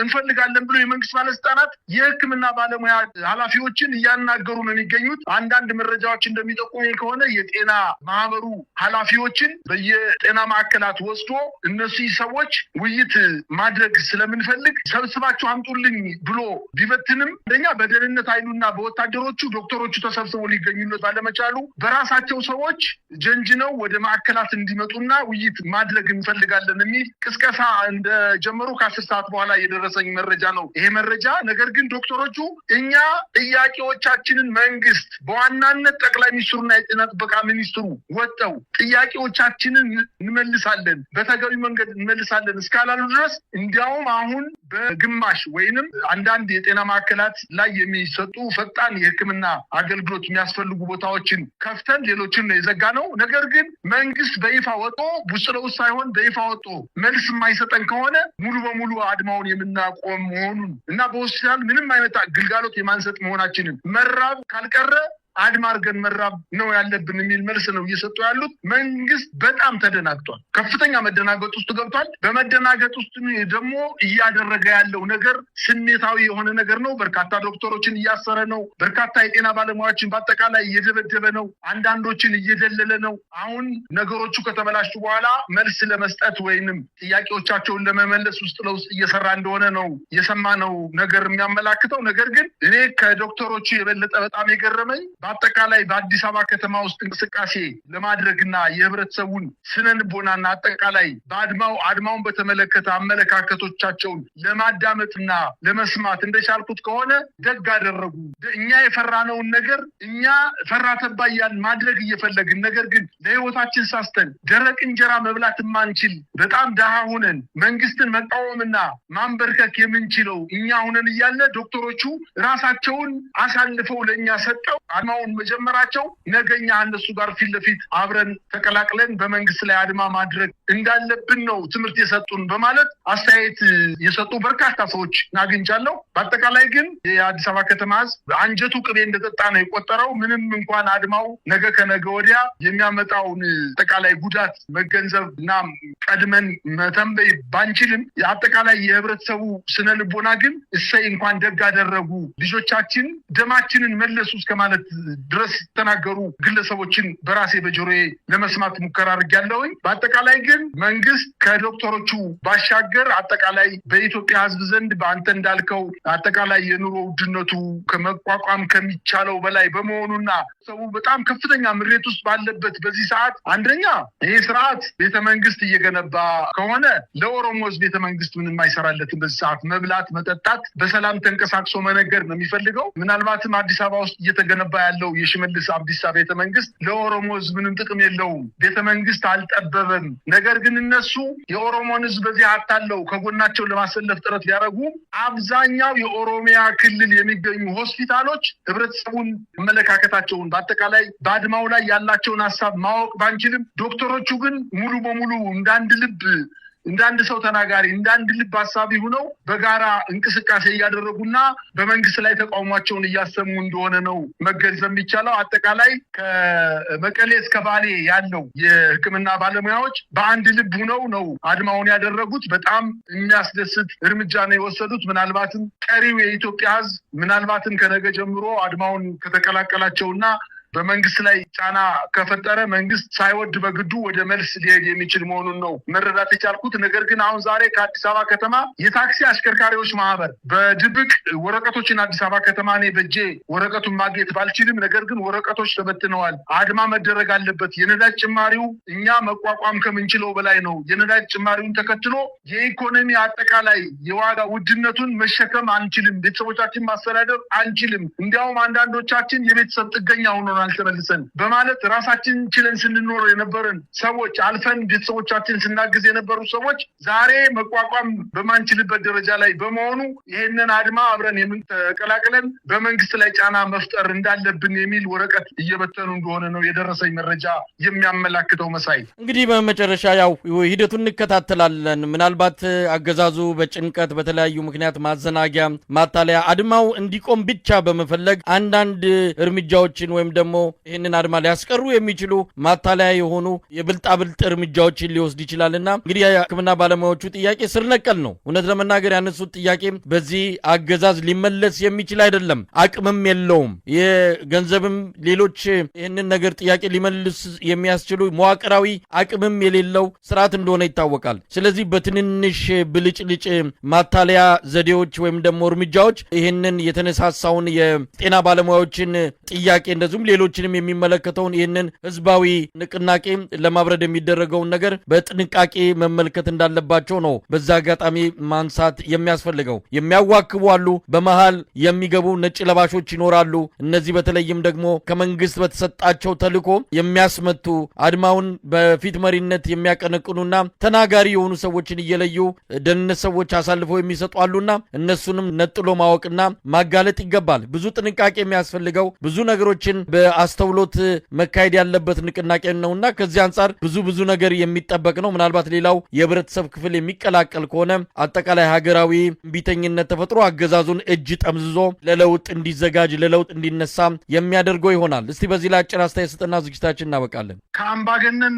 እንፈልጋለን ብሎ የመንግስት ባለስልጣናት የሕክምና ባለሙያ ኃላፊዎችን እያናገሩ ነው የሚገኙት። አንዳንድ መረጃዎች እንደሚጠቁሙኝ ከሆነ የጤና ማህበሩ ኃላፊዎችን በየጤና ማዕከላት ወስዶ እነዚህ ሰዎች ውይይት ማድረግ ስለምንፈልግ ሰብስባችሁ አምጡልኝ ብሎ ቢበትንም፣ አንደኛ በደህንነት ኃይሉና በወታደሮቹ ዶክተሮቹ ተሰብስበው ሊገኙለት ባለመቻሉ በራሳቸው ሰዎች ጀንጅነው ወደ ማዕከላት እንዲመጡና ውይይት ማድረግ እንፈልጋለን የሚል ቅስቀሳ እንደጀመሩ ከ10 ሰዓት በኋላ የደረሰኝ መረጃ ነው ይሄ መረጃ። ነገር ግን ዶክተሮቹ እኛ ጥያቄዎቻችንን መንግስት፣ በዋናነት ጠቅላይ ሚኒስትሩና የጤና ጥበቃ ሚኒስትሩ ወጥተው ጥያቄዎቻችንን እንመልሳለን፣ በተገቢ መንገድ እንመልሳለን እስካላሉ ድረስ፣ እንዲያውም አሁን በግማሽ ወይንም አንዳንድ የጤና ማዕከላት ላይ የሚሰጡ ፈጣን የሕክምና አገልግሎት የሚያስፈልጉ ቦታዎችን ከፍተን ሌሎችን ነው የዘጋነው። ነገር ግን መንግስት በይፋ ወጥቶ፣ ውስጥ ለውስጥ ሳይሆን በይፋ ወጥቶ መልስ የማይሰጠን ከሆነ ሙሉ በሙሉ አድማውን የምናቆም መሆኑን እና በሆስፒታል ምንም አይነት ግልጋሎት የማንሰጥ መሆናችንን፣ መራብ ካልቀረ አድማ አድርገን መራብ ነው ያለብን የሚል መልስ ነው እየሰጡ ያሉት። መንግስት በጣም ተደናግጧል። ከፍተኛ መደናገጥ ውስጥ ገብቷል። በመደናገጥ ውስጥ ደግሞ እያደረገ ያለው ነገር ስሜታዊ የሆነ ነገር ነው። በርካታ ዶክተሮችን እያሰረ ነው። በርካታ የጤና ባለሙያዎችን በአጠቃላይ እየደበደበ ነው። አንዳንዶችን እየደለለ ነው። አሁን ነገሮቹ ከተበላሹ በኋላ መልስ ለመስጠት ወይንም ጥያቄዎቻቸውን ለመመለስ ውስጥ ለውስጥ እየሰራ እንደሆነ ነው የሰማነው ነገር የሚያመላክተው። ነገር ግን እኔ ከዶክተሮቹ የበለጠ በጣም የገረመኝ በአጠቃላይ በአዲስ አበባ ከተማ ውስጥ እንቅስቃሴ ለማድረግና የህብረተሰቡን ስነ ልቦናና አጠቃላይ በአድማው አድማውን በተመለከተ አመለካከቶቻቸውን ለማዳመጥና ለመስማት እንደቻልኩት ከሆነ ደግ አደረጉ። እኛ የፈራነውን ነገር እኛ ፈራተባያን ማድረግ እየፈለግን ነገር ግን ለህይወታችን ሳስተን ደረቅ እንጀራ መብላት ማንችል በጣም ደሃ ሆነን መንግስትን መቃወምና ማንበርከክ የምንችለው እኛ ሆነን እያለ ዶክተሮቹ ራሳቸውን አሳልፈው ለኛ ሰጠው አድማውን መጀመራቸው ነገኛ እነሱ ጋር ፊት ለፊት አብረን ተቀላቅለን በመንግስት ላይ አድማ ማድረግ እንዳለብን ነው ትምህርት የሰጡን በማለት አስተያየት የሰጡ በርካታ ሰዎች አግኝቻለሁ። በአጠቃላይ ግን የአዲስ አበባ ከተማ ህዝብ አንጀቱ ቅቤ እንደጠጣ ነው የቆጠረው። ምንም እንኳን አድማው ነገ ከነገ ወዲያ የሚያመጣውን አጠቃላይ ጉዳት መገንዘብና ቀድመን መተንበይ ባንችልም አጠቃላይ የህብረተሰቡ ስነ ልቦና ግን እሰይ እንኳን ደግ አደረጉ፣ ልጆቻችን ደማችንን መለሱ እስከማለት ድረስ ተናገሩ ግለሰቦችን በራሴ በጆሮዬ ለመስማት ሙከራ አድርጌያለሁኝ። በአጠቃላይ ግን መንግስት ከዶክተሮቹ ባሻገር አጠቃላይ በኢትዮጵያ ህዝብ ዘንድ በአንተ እንዳልከው አጠቃላይ የኑሮ ውድነቱ ከመቋቋም ከሚቻለው በላይ በመሆኑና ሰው በጣም ከፍተኛ ምሬት ውስጥ ባለበት በዚህ ሰዓት አንደኛ ይሄ ስርዓት ቤተ መንግስት እየገነባ ከሆነ ለኦሮሞ ህዝብ ቤተ መንግስት ምንም አይሰራለትም። በዚህ ሰዓት መብላት፣ መጠጣት፣ በሰላም ተንቀሳቅሶ መነገር ነው የሚፈልገው። ምናልባትም አዲስ አበባ ውስጥ እየተገነባ ያለው የሽመልስ አብዲሳ ቤተ መንግስት ለኦሮሞ ህዝብ ምንም ጥቅም የለውም። ቤተ መንግስት አልጠበበም። ነገር ግን እነሱ የኦሮሞን ህዝብ በዚህ አታለው ከጎናቸው ለማሰለፍ ጥረት ቢያደርጉ አብዛኛው የኦሮሚያ ክልል የሚገኙ ሆስፒታሎች ህብረተሰቡን አመለካከታቸውን በአጠቃላይ በአድማው ላይ ያላቸውን ሀሳብ ማወቅ ባንችልም ዶክተሮቹ ግን ሙሉ በሙሉ እንዳንድ ልብ እንዳንድ ሰው ተናጋሪ እንዳንድ ልብ ሀሳቢ ሆነው በጋራ እንቅስቃሴ እያደረጉና በመንግስት ላይ ተቃውሟቸውን እያሰሙ እንደሆነ ነው መገንዘብ የሚቻለው። አጠቃላይ ከመቀሌ እስከ ባሌ ያለው የሕክምና ባለሙያዎች በአንድ ልብ ሆነው ነው አድማውን ያደረጉት። በጣም የሚያስደስት እርምጃ ነው የወሰዱት። ምናልባትም ቀሪው የኢትዮጵያ ህዝብ ምናልባትም ከነገ ጀምሮ አድማውን ከተቀላቀላቸውና በመንግስት ላይ ጫና ከፈጠረ መንግስት ሳይወድ በግዱ ወደ መልስ ሊሄድ የሚችል መሆኑን ነው መረዳት የቻልኩት። ነገር ግን አሁን ዛሬ ከአዲስ አበባ ከተማ የታክሲ አሽከርካሪዎች ማህበር በድብቅ ወረቀቶችን አዲስ አበባ ከተማ እኔ በእጄ ወረቀቱን ማግኘት ባልችልም ነገር ግን ወረቀቶች ተበትነዋል። አድማ መደረግ አለበት። የነዳጅ ጭማሪው እኛ መቋቋም ከምንችለው በላይ ነው። የነዳጅ ጭማሪውን ተከትሎ የኢኮኖሚ አጠቃላይ የዋጋ ውድነቱን መሸከም አንችልም። ቤተሰቦቻችን ማስተዳደር አንችልም። እንዲያውም አንዳንዶቻችን የቤተሰብ ጥገኛ ሆኖ አልተመልሰን በማለት ራሳችን ችለን ስንኖር የነበረን ሰዎች አልፈን ቤተሰቦቻችን ስናግዝ የነበሩ ሰዎች ዛሬ መቋቋም በማንችልበት ደረጃ ላይ በመሆኑ ይሄንን አድማ አብረን የምንተቀላቅለን በመንግስት ላይ ጫና መፍጠር እንዳለብን የሚል ወረቀት እየበተኑ እንደሆነ ነው የደረሰኝ መረጃ የሚያመላክተው። መሳይ፣ እንግዲህ በመጨረሻ ያው ሂደቱን እንከታተላለን። ምናልባት አገዛዙ በጭንቀት በተለያዩ ምክንያት ማዘናጊያ፣ ማታለያ አድማው እንዲቆም ብቻ በመፈለግ አንዳንድ እርምጃዎችን ወይም ደግሞ ይህንን አድማ ሊያስቀሩ የሚችሉ ማታለያ የሆኑ የብልጣብልጥ እርምጃዎችን ሊወስድ ይችላልና እንግዲህ የሕክምና ባለሙያዎቹ ጥያቄ ስር ነቀል ነው። እውነት ለመናገር ያነሱት ጥያቄ በዚህ አገዛዝ ሊመለስ የሚችል አይደለም። አቅምም የለውም። የገንዘብም ሌሎች ይህንን ነገር ጥያቄ ሊመልስ የሚያስችሉ መዋቅራዊ አቅምም የሌለው ስርዓት እንደሆነ ይታወቃል። ስለዚህ በትንንሽ ብልጭልጭ ማታለያ ዘዴዎች ወይም ደግሞ እርምጃዎች ይህንን የተነሳሳውን የጤና ባለሙያዎችን ጥያቄ እንደዚሁም ሌሎችንም የሚመለከተውን ይህንን ህዝባዊ ንቅናቄ ለማብረድ የሚደረገውን ነገር በጥንቃቄ መመልከት እንዳለባቸው ነው በዛ አጋጣሚ ማንሳት የሚያስፈልገው። የሚያዋክቡ አሉ፣ በመሃል የሚገቡ ነጭ ለባሾች ይኖራሉ። እነዚህ በተለይም ደግሞ ከመንግስት በተሰጣቸው ተልዕኮ የሚያስመቱ አድማውን በፊት መሪነት የሚያቀነቅኑና ተናጋሪ የሆኑ ሰዎችን እየለዩ ደህንነት ሰዎች አሳልፈው የሚሰጡ አሉና እነሱንም ነጥሎ ማወቅና ማጋለጥ ይገባል። ብዙ ጥንቃቄ የሚያስፈልገው ብዙ ነገሮችን በአስተውሎት መካሄድ ያለበት ንቅናቄ ነውና ከዚህ አንጻር ብዙ ብዙ ነገር የሚጠበቅ ነው። ምናልባት ሌላው የህብረተሰብ ክፍል የሚቀላቀል ከሆነ አጠቃላይ ሀገራዊ እምቢተኝነት ተፈጥሮ አገዛዙን እጅ ጠምዝዞ ለለውጥ እንዲዘጋጅ ለለውጥ እንዲነሳ የሚያደርገው ይሆናል። እስቲ በዚህ ላይ አጭር አስተያየት ስጥና ዝግጅታችን እናበቃለን። ከአምባገነን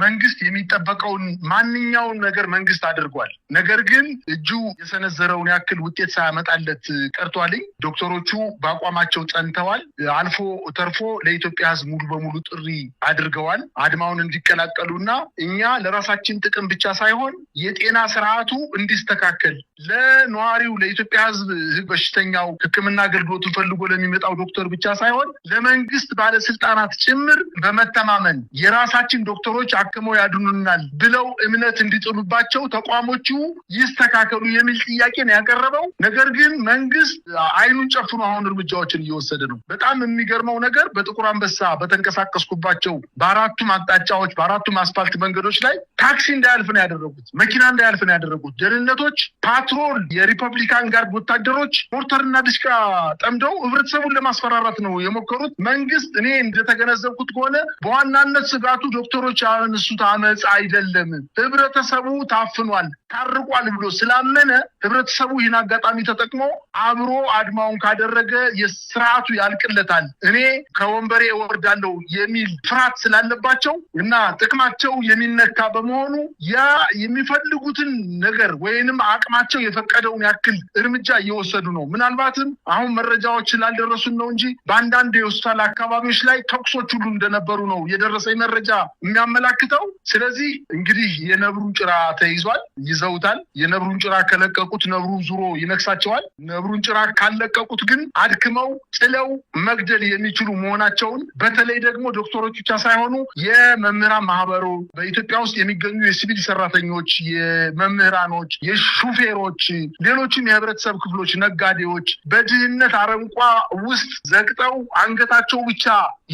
መንግስት የሚጠበቀውን ማንኛውን ነገር መንግስት አድርጓል። ነገር ግን እጁ የሰነዘረውን ያክል ውጤት ሳያመጣለት ቀርቷልኝ። ዶክተሮቹ በአቋማቸው ጸንተዋል። አልፎ ተርፎ ለኢትዮጵያ ህዝብ ሙሉ በሙሉ ጥሪ አድርገዋል። አድማውን እንዲቀላቀሉና እኛ ለራሳችን ጥቅም ብቻ ሳይሆን የጤና ስርዓቱ እንዲስተካከል ለነዋሪው ለኢትዮጵያ ሕዝብ በሽተኛው ሕክምና አገልግሎቱን ፈልጎ ለሚመጣው ዶክተር ብቻ ሳይሆን ለመንግስት ባለስልጣናት ጭምር በመተማመን የራሳችን ዶክተሮች አክመው ያድኑናል ብለው እምነት እንዲጥሉባቸው ተቋሞቹ ይስተካከሉ የሚል ጥያቄ ነው ያቀረበው። ነገር ግን መንግስት አይኑን ጨፍኖ አሁን እርምጃዎችን እየወሰደ ነው። በጣም የሚገርመው ነገር በጥቁር አንበሳ በተንቀሳቀስኩባቸው በአራቱም አቅጣጫዎች በአራቱም አስፋልት መንገዶች ላይ ታክሲ እንዳያልፍ ነው ያደረጉት። መኪና እንዳያልፍ ነው ያደረጉት። ደህንነቶች፣ patrol፣ የ Republican Guard ወታደሮች ሞርተርና ድሽቃ ጠምደው ህብረተሰቡን ለማስፈራራት ነው የሞከሩት። መንግስት እኔ እንደተገነዘብኩት ከሆነ በዋናነት ስጋቱ ዶክተሮች ያነሱት አመፅ አይደለም፣ ህብረተሰቡ ታፍኗል፣ ታርቋል ብሎ ስላመነ ህብረተሰቡ ይህን አጋጣሚ ተጠቅሞ አብሮ አድማውን ካደረገ የስርዓቱ ያልቅለታል፣ እኔ ከወንበሬ እወርዳለሁ የሚል ፍርሃት ስላለባቸው እና ጥቅማቸው የሚነካ በመሆኑ ያ የሚፈልጉትን ነገር ወይንም አቅማቸው የፈቀደውን ያክል እርምጃ እየወሰዱ ነው። ምናልባትም አሁን መረጃዎች ስላልደረሱን ነው እንጂ በአንዳንድ የሆስፒታል አካባቢዎች ላይ ተኩሶች ሁሉ እንደነበሩ ነው የደረሰኝ መረጃ የሚያመላክተው። ስለዚህ እንግዲህ የነብሩን ጭራ ተይዟል፣ ይዘውታል። የነብሩን ጭራ ከለቀቁት ነብሩ ዙሮ ይነክሳቸዋል። ነብሩን ጭራ ካለቀቁት ግን አድክመው ጥለው መግደል የሚችሉ መሆናቸውን በተለይ ደግሞ ዶክተሮች ብቻ ሳይሆኑ የመምህራን ማህበሩ፣ በኢትዮጵያ ውስጥ የሚገኙ የሲቪል ሰራተኞች፣ የመምህራኖች፣ የሹፌሮች፣ ሌሎችም የህብረተሰብ ክፍሎች፣ ነጋዴዎች በድህነት አረንቋ ውስጥ ዘግጠው አንገታቸው ብቻ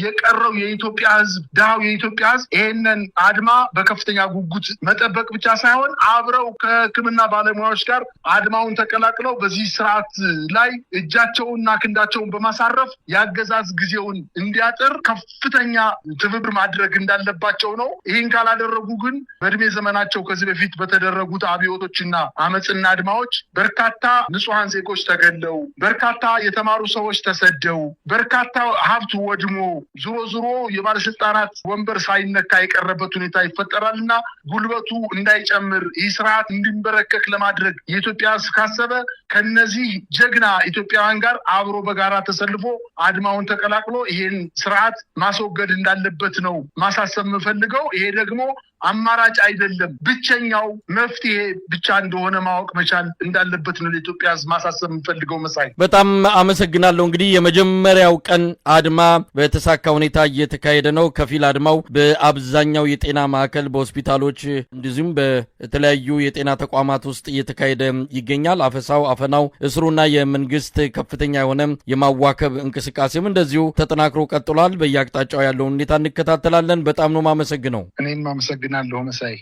የቀረው የኢትዮጵያ ህዝብ፣ ድሃው የኢትዮጵያ ህዝብ ይሄንን አድማ በከፍተኛ ጉጉት መጠበቅ ብቻ ሳይሆን አብረው ከሕክምና ባለሙያዎች ጋር አድማውን ተቀላቅለው በዚህ ስርዓት ላይ እጃቸውንና ክንዳቸውን በማሳረፍ የአገዛዝ ጊዜውን እንዲያጥር ከፍተኛ ትብብር ማድረግ እንዳለባቸው ነው። ይህን ካላደረጉ ግን በእድሜ ዘመናቸው ከዚህ በፊት በተደረጉት አብዮቶችና አመፅና አድማዎች በርካታ ንጹሐን ዜጎች ተገለው፣ በርካታ የተማሩ ሰዎች ተሰደው፣ በርካታ ሀብት ወድሞ ዞሮ ዞሮ የባለስልጣናት ወንበር ሳይነካ የቀረበት ሁኔታ ይፈጠራል እና ጉልበቱ እንዳይጨምር ይህ ስርዓት እንዲንበረከክ ለማድረግ የኢትዮጵያ ሕዝብ ካሰበ ከነዚህ ጀግና ኢትዮጵያውያን ጋር አብሮ በጋራ ተሰልፎ አድማውን ተቀላቅሎ ይሄን ስርዓት ማስወገድ እንዳለበት ነው ማሳሰብ የምፈልገው። ይሄ ደግሞ አማራጭ አይደለም፣ ብቸኛው መፍትሄ ብቻ እንደሆነ ማወቅ መቻል እንዳለበት ነው ለኢትዮጵያ ሕዝብ ማሳሰብ የምፈልገው። መሳይ፣ በጣም አመሰግናለሁ። እንግዲህ የመጀመሪያው ቀን አድማ በተሳካ ሁኔታ እየተካሄደ ነው። ከፊል አድማው በአብዛኛው የጤና ማዕከል፣ በሆስፒታሎች እንደዚሁም በተለያዩ የጤና ተቋማት ውስጥ እየተካሄደ ይገኛል። አፈሳው፣ አፈናው፣ እስሩና የመንግስት ከፍተኛ የሆነ የማዋከብ እንቅስቃሴም እንደዚሁ ተጠናክሮ ቀጥሏል። በየአቅጣጫው ያለውን ሁኔታ እንከታተላለን። በጣም ነው የማመሰግነው። እኔም አመሰግናለሁ መሳይ።